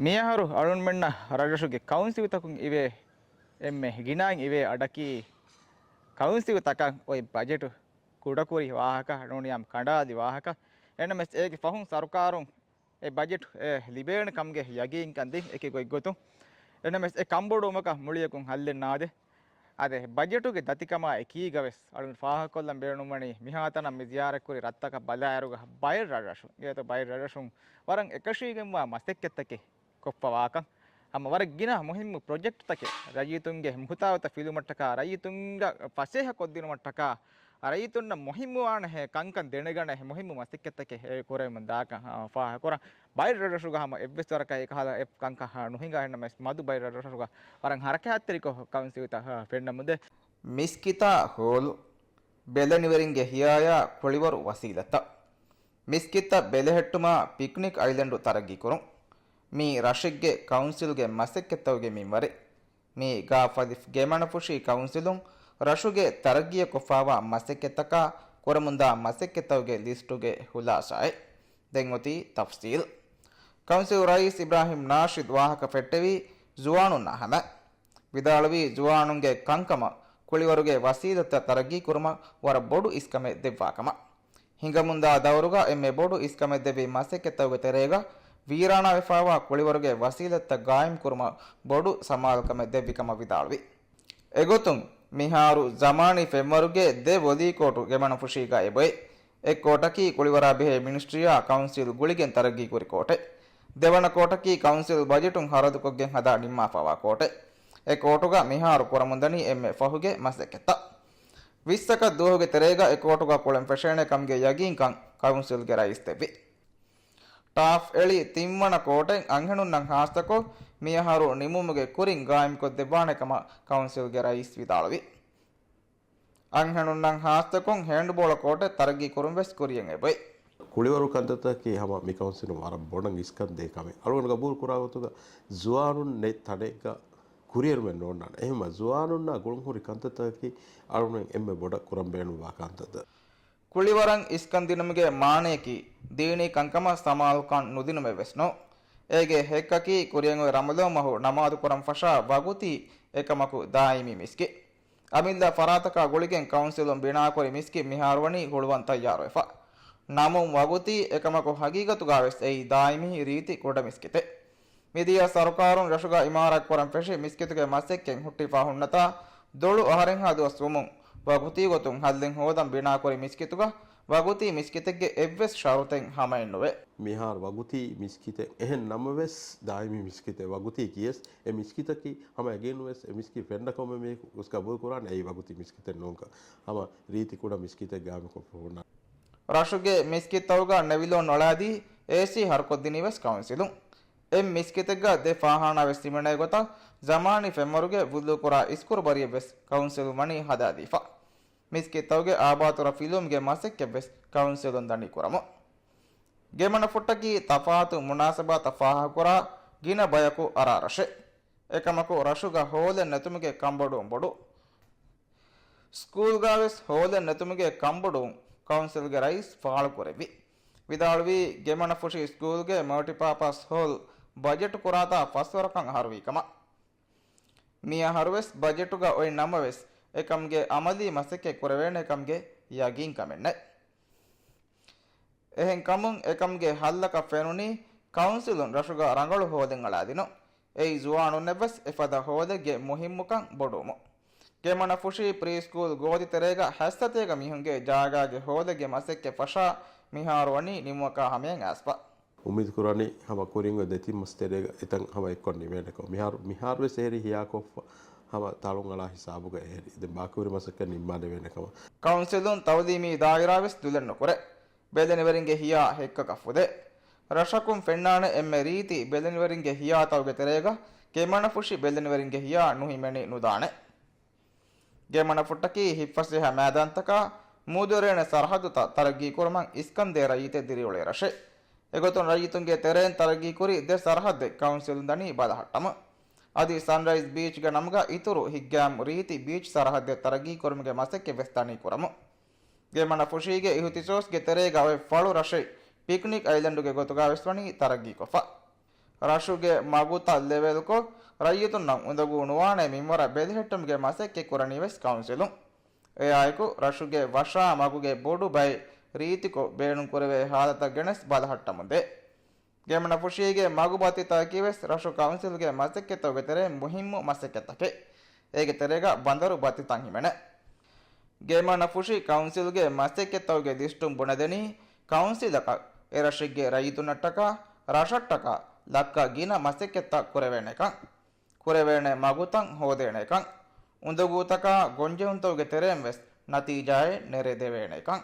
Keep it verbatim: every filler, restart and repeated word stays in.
މިއަހަރު އަޅުންމެންނަށް ރަށްރަށުގެ ކައުންސިލްތަކުން އިވޭ އެންމެ ގިނައިން އިވޭ އަޑަކީ، ކައުންސިލްތަކަށް އޮތް ބަޖެޓު ކުޑަކުރި ވާހަކަ ނޫނިޔާމް ކަނޑާލި ވާހަކަ. އެނަމެސް އޭގެ ފަހުން ސަރުކާރުން އެ ބަޖެޓު އެ ލިބޭނެ ކަމުގެ ޔަގީންކަން ދިން އެކި ގޮތްގޮތުން. އެނަމެސް އެ ކަންބޮޑުވުމަކަށް މުޅިއަކުން ހައްލެއް ނާދޭ. އާދެ، ބަޖެޓުގެ ދަތިކަމާ އެކީގަވެސް އަޅުން ފާހަގަކޮށްލަން ބޭނުންވަނީ، މިހާތަނަށް މި ޒިޔާރަތްކުރި ރަށްތަކަށް ބަލާއިރުގަ ބައެއް ރަށްރަށުން، އެގޮތަށް ބައެއް ރަށްރަށުން ވަރަށް އެކަށީގެންވާ މަސައްކަތްތަކެއް ކޮށްފަވާކަން. ހަމަ ވަރަށް ގިނަ މުހިއްމު ޕްރޮޖެކްޓްތަކެއް ރައްޔިތުންގެ މުހުތާވަތައް ފިލުމަށްޓަކާ، ރައްޔިތުންގަ ފަސޭހަ ކޮށްދިނުމަށްޓަކާ، ރައްޔިތުންނަށް މުހިއްމުވާނެހޭ ކަންކަން ދެނެގަނެހޭ މުހިއްމު މަސައްކަތްތަކެއް ކުރެވެމުން ދާކަން ފާހަގަކުރަން. ބައެއް ރަށްރަށުގަ ހަމަ އެއްވެސް ވަރަކަށް އެކަހަލަ އެ ކަންކަން ނުހިނގާ. އެހެންނަމަވެސް މަދު ބައެއް ރަށްރަށުގަ ވަރަށް ހަރަކާތްތެރިކޮށް ކައުންސިލްތައް ފެންނަމުންދޭ. މިސްކިތާ ހޯލު، ބެލެނިވެރިންގެ ހިޔާޔާ ކުޅިވަރު ވަސީލަތްތައް. މިސްކިތްތައް ބެލެހެއްޓުމާ ޕިކްނިކް އައިލެންޑު ތަރައްގީކުރުން. މީ ރަށެއްގެ ކައުންސިލްގެ މަސައްކަތްތައުގެ މިންވަރެއް. މި ގާފަލިފް ގެމަނަފުށީ ކައުންސިލުން ރަށުގެ ތަރައްގީއަށް ކޮށްފާވާ މަސައްކަތްތަކާ ކުރަމުންދާ މަސައްކަތްތައުގެ ލިސްޓުގެ ހުލާސާއެއް. ދެން އޮތީ ތަފްސީލް. ކައުންސިލް ރައީސް އިބްރާހިމް ނާޝިދް ވާހަކަ ފެއްޓެވީ ޒުވާނުންނާ ހަމަ. ވިދާޅުވީ، ޒުވާނުންގެ ކަންކަމަށް ކުޅިވަރުގެ ވަސީލަތްތައް ތަރައްގީ ކުރުމަށް ވަރަށް ބޮޑު އިސްކަމެއް ދެއްވާ ކަމަށް. ހިނގަމުންދާ ދައުރުގަ އެންމެ ބޮޑު އިސްކަމެއް ދެއްވި މަސައްކަތްތަކުގެ ތެރޭގަ ވީރާނާވެފާވާ ކުޅިވަރުގެ ވަސީލަތްތައް ގާއިމް ކުރުމަށް ބޮޑު ސަމާލުކަމެއް ދެއްވި ކަމަށް ވިދާޅުވި. އެގޮތުން، މިހާރު ޒަމާނީ ފެންވަރުގެ ދެ ވޮލީ ކޯޓު ގެމަނަފުށީގަ އެބައޮތް. އެއް ކޯޓަކީ ކުޅިވަރާ ބެހޭ މިނިސްޓްރީއާ ކައުންސިލް ގުޅިގެން ތަރައްގީކުރި ކޯޓެއް. ދެވަނަ ކޯޓަކީ ކައުންސިލް ބަޖެޓުން ހަރަދުކޮށްގެން ހަދާ ނިންމާފާވާ ކޯޓެއް. އެ ކޯޓުގަ މިހާރު ކުރަމުންދަނީ އެންމެ ފަހުގެ މަސައްކަތްތައް. ވިއްސަކަށް ދުވަހުގެ ތެރޭގަ އެ ކޯޓުގަ ކުޅެން ފެށޭނެ ކަމުގެ ޔަގީންކަން ކައުންސިލްގެ ރައީސް ދެއްވި. ޓާފް އެޅި ތިންވަނަ ކޯޓެއް އަންހެނުންނަށް ހާއްސަކޮށް، މިއަހަރު ނިމުމުގެ ކުރިން ގާއިމްކޮށްދެއްވާނެ ކަމަށް ކައުންސިލްގެ ރައީސް ވިދާޅުވި. އަންހެނުންނަށް ހާއްސަކޮށް ހޭންޑްބޯޅަ ކޯޓެއް ތަރައްގީ ކުރުން ވެސް ކުރިޔަށް އެބައޮތް. ކުޅިވަރު ކަންތައްތަކަކީ ހަމަ މި ކައުންސިލުން ވަރަށް ބޮޑަށް އިސްކަން ދޭ ކަމެއް. އަޅުގަނޑު ގަބޫލު ކުރާ ގޮތުގަ ޒުވާނުން ނެތް ތަނެއްގަ ކުރިއެރުމެއް ނޯންނާނެ. އެހެންވީމަ ޒުވާނުންނާ ގުޅުންހުރި ކަންތައްތަކަކީ އަޅުގަނޑުމެން އެންމެ ބޮޑަށް ކުރަން ބޭނުންވާ ކަންތައްތައް. ކުޅިވަރަށް އިސްކަން ދިނުމުގެ މާނަޔަކީ ދީނީ ކަންކަމަށް ސަމާލުކަން ނުދިނުމެއް ވެސް ނޫން. އޭގެ ހެއްކަކީ ކުރިއަށް އޮތް ރަމަޟާން މަހު ނަމާދު ކުރަން ފަށާ ވަގުތީ އެކަމަކު ދާއިމީ މިސްކިތް. އަމިއްލަ ފަރާތަކާ ގުޅިގެން ކައުންސިލުން ބިނާކުރި މިސްކިތް މިހާރު ވަނީ ހުޅުވަން ތައްޔާރުވެފަ. ނަމުން ވަގުތީ އެކަމަކު ހަގީގަތުގަވެސް އެއީ ދާއިމީ ރީތި ކުޑަ މިސްކިތެއް. މިދިޔަ ސަރުކާރުން ރަށުގަ އިމާރާތް ކުރަން ފެށި މިސްކިތުގެ މަސައްކަތް ހުއްޓިފާ ހުންނަތާ، ދޮޅު އަހަރެއްހާ ދުވަސް ވުމުން ވަގުތީ ގޮތުން ހައްލެއް ހޯދަން ބިނާކުރި މިސްކިތުގަ ވަގުތީ މިސްކިތެއްގެ އެއްވެސް ޝަރުތެއް ހަމައެއްނުވޭ. މިހާރު ވަގުތީ މިސްކިތެއް އެހެން ނަމަވެސް، ދާއިމީ މިސްކިތެއް ވަގުތީ ކިޔަސް އެ މިސްކިތަކީ ހަމަ އެގެއިން ވެސް އެ މިސްކިތް ފެންނަ ކޮންމެ މީހަކު ގޮސް ގަބޫލު ކުރާނެ އެއީ ވަގުތީ މިސްކިތެއް ނޫންކަން. ހަމަ ރީތި ކުޑަ މިސްކިތެއް ގާއިމުކޮށްފަ ހުންނާނެ. ރަށުގެ މިސްކިތްތަކުގަ ނެވިލޯން ނޮޅައިދީ އޭސީ ހަރުކޮށްދިނީ ވެސް ކައުންސިލުން. އެ މިސްކިތެއްގަ ދެ ފާޚާނާ ވެސް ހިމެނޭ ގޮތަށް ޒަމާނީ ފެންވަރުގެ ވުޟޫ ކުރާ އިސްކުރު ބަރިއެއް ވެސް ކައުންސިލުން ވަނީ ހަދާދީފަ. މިސްކިތްތަކުގެ އާބާތުރަ ފިލުވުމުގެ މަސައްކަތް ވެސް ކައުންސިލުން ދަނީ ކުރަމުން. ގެމަނަފުއްޓަކީ ތަފާތު މުނާސަބާތައް ފާހަގަކުރާ ގިނަ ބަޔަކު އަރާ ރަށެއް. އެކަމަކު ރަށުގަ ހޯލެއް ނެތުމުގެ ކަންބޮޑުވުން ބޮޑު. ސްކޫލްގަވެސް ހޯލެއް ނެތުމުގެ ކަންބޮޑުވުން ކައުންސިލްގެ ރައީސް ފާޅުކުރެއްވި. ވިދާޅުވީ، ގެމަނަފުށީ ސްކޫލްގެ މަލްޓިޕާޕާސް ހޯލް ބަޖެޓު ކުރާތާ ފަސްވަރަކަށް އަހަރުވީ ކަމަށް. މިއަހަރުވެސް ބަޖެޓުގަ އޮތް ނަމަވެސް، އެކަމުގެ އަމަލީ މަސައްކަތް ކުރެވޭނެ ކަމުގެ ޔަގީންކަމެއް ނެތް. އެހެންކަމުން އެކަމުގެ ހައްލަކަށް ފެނުނީ ކައުންސިލުން ރަށުގަ ރަނގަޅު ހޯލެއް އަޅާދިނުން. އެއީ ޒުވާނުންނަށްވެސް އެފަދަ ހޯލެއްގެ މުހިއްމުކަން ބޮޑުވުމުން. ގެމަނަފުށީ ޕްރީ ސްކޫލް ގޯދި ތެރޭގަ ހަތްސަތޭކަ މީހުންގެ ޖާގާގެ ހޯލެއްގެ މަސައްކަތް ފަށާ މިހާރު ވަނީ ނިމުމަކާ ހަމަޔަށް އައިސްފަ. އުއްމީދު ކުރަނީ ހަމަ ކުރިން އޮތް ދެތިން މަސް ތެރޭގަ އެތަން ހަމަ އެއްކޮށް ނިމޭނެކަމަށް. މިހާރު، މިހާރުވެސް އެހެރީ ހިޔާކޮށްފަ ހަމަ ތަޅުން އަޅާ ހިސާބުގަ އެހެރީ. ދެން ބާކީ ހުރި މަސައްކަތް ނިންމާލެވޭނެކަމަށް. ކައުންސިލުން ތައުލީމީ ދާއިރާވެސް ދުލެއްނުކުރޭ. ބެލެނިވެރިންގެ ހިޔާ ހެއްކަކަށް ފުދޭ. ރަށަކުން ފެންނާނެ އެންމެ ރީތި ބެލެނިވެރިންގެ ހިޔާތަކުގެ ތެރޭގަ ގެމަނަފުށި ބެލެނިވެރިންގެ ހިޔާ ނުހިމެނި ނުދާނެ. ގެމަނަފުއްޓަކީ ހިތްފަސޭހަ މައިދާންތަކާ މޫދުއެރޭނެ ސަރަހައްދުތައް ތަރައްގީކުރުމަށް އިސްކަންދޭ ރައްޔިތެއް ދިރިއުޅޭ ރަށެއް. އެގޮތުން ރައްޔިތުންގެ ތެރެއިން ތަރައްގީކުރި ދެ ސަރަހައްދެއް ކައުންސިލުން ދަނީ ބަލަހައްޓަމުން. އަދި ސަންރައިޒް ބީޗްގެ ނަމުގަ އިތުރު ހިތްގައިމު ރީތި ބީޗް ސަރަހައްދެއް ތަރައްގީކުރުމުގެ މަސައްކަތް ވެސް ދަނީ ކުރަމުން. ގެމަނަފުށީގެ އިހުތިސޯސްގެ ތެރޭގަ އޮތް ފަޅު ރަށެއް ޕިކްނިކް އައިލެންޑުގެ ގޮތުގަވެސް ވަނީ ތަރައްގީކޮށްފަ. ރަށުގެ މަގުތައް ލެވެލްކޮށް، ރައްޔިތުންނަށް އުނދަގޫ ނުވާނެ މިންވަރަށް ބެލެހެއްޓުމުގެ މަސައްކަތް ކުރަނީވެސް ކައުންސިލުން. އެއާއެކު، ރަށުގެ ވަށާ މަގުގެ ބޮޑު ބައެއް ރީތިކޮށް، ބޭނުންކުރެވޭ ހާލަތަށް ގެނެސް ބަލަހައްޓަމުންދޭ. ގޭމަނަފުށީގެ މަގު ބައްތިތަކީވެސް ރަށު ކައުންސިލްގެ މަސައްކަތްތަކުގެ ތެރެއިން މުހިންމު މަސައްކަތްތަކެއް. އޭގެ ތެރޭގަ ބަނދަރު ބައްތިތައް ހިމެނޭ. ގޭމަނަފުށި ކައުންސިލްގެ މަސައްކަތްތަކުގެ ލިސްޓުން ބުނެދެނީ، ކައުންސިލަކަށް އެރަށެއްގެ ރައްޔިތުންނަށްޓަކާ، ރަށަށްޓަކާ ލައްކަ ގިނަ މަސައްކަތްތައް ކުރެވޭނެކަން، ކުރެވޭނެ މަގުތައް ހޯދޭނެކަން، އުނދަގޫތަކާ ގޮންޖެހުންތަކުގެ ތެރެއިން ވެސް ނަތީޖާއެއް ނެރެދެވޭނެކަން.